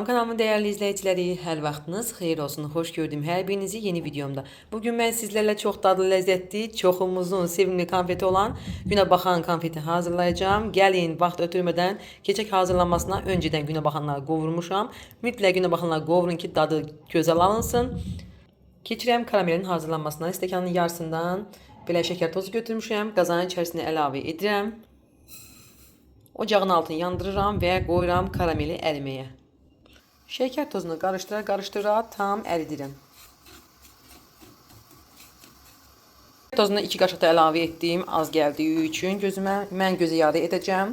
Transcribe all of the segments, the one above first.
Kanalımın değerli izleyicileri, hər vaxtınız xeyir olsun. Hoş gördüm hər birinizi yeni videomda. Bugün mən sizlerle çox dadlı, lezzetli, çoxumuzun sevimli konfeti olan günə baxan konfeti hazırlayacağım. Gəlin, vaxt ötürmədən keçək hazırlanmasına. Öncədən günə baxanları qovurmuşam. Mütləq günə baxanları qovurun ki, dadı gözəl alınsın. Keçirəm karamelin hazırlanmasına. Stəkanın yarısından belə şəkər tozu götürmüşəm. Qazanın içərisinə əlavə edirəm. Ocağın altını yandırıram və qoyuram karameli əriməyə. Şeker tozunu qarıştıra qarıştıra tam əridirəm. Tozunu 2 qaşıq da əlavə etdim, az gəldiyi üçün gözümə. Mən gözə yarı edəcəm.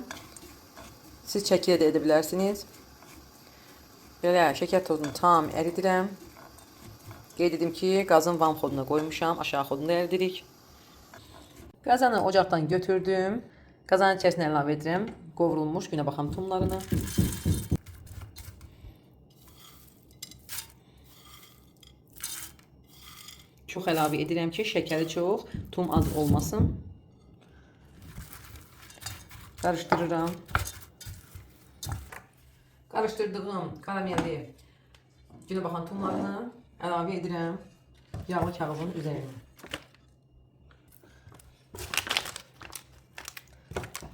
Siz çəkilə də edə bilərsiniz. Belə şəkər tozunu tam əridirəm. Qeyd edim ki, qazın vam xoduna qoymuşam, aşağı xodunda əridirik. Qazanı ocaqdan götürdüm. Qazanın içərisinə əlavə edirəm qovrulmuş günə baxan tumlarını. Çox əlavə edirəm ki, şəkəri çox, tum az olmasın. Qarışdırıram. Qarışdırdığım karamelli günə baxan tumlarını əlavə edirəm yağlı kağızın üzərinə.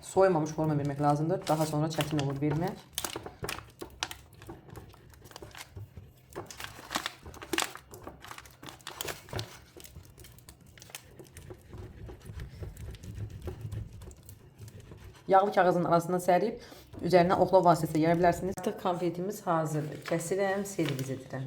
Soymamış forma vermək lazımdır. Daha sonra çətin olur vermək. Yağlı kağızın arasına sərib üzərinə oxla vasitəsilə yaya bilərsiniz. Artıq konfetimiz hazırdır. Kəsirəm, servis edirəm.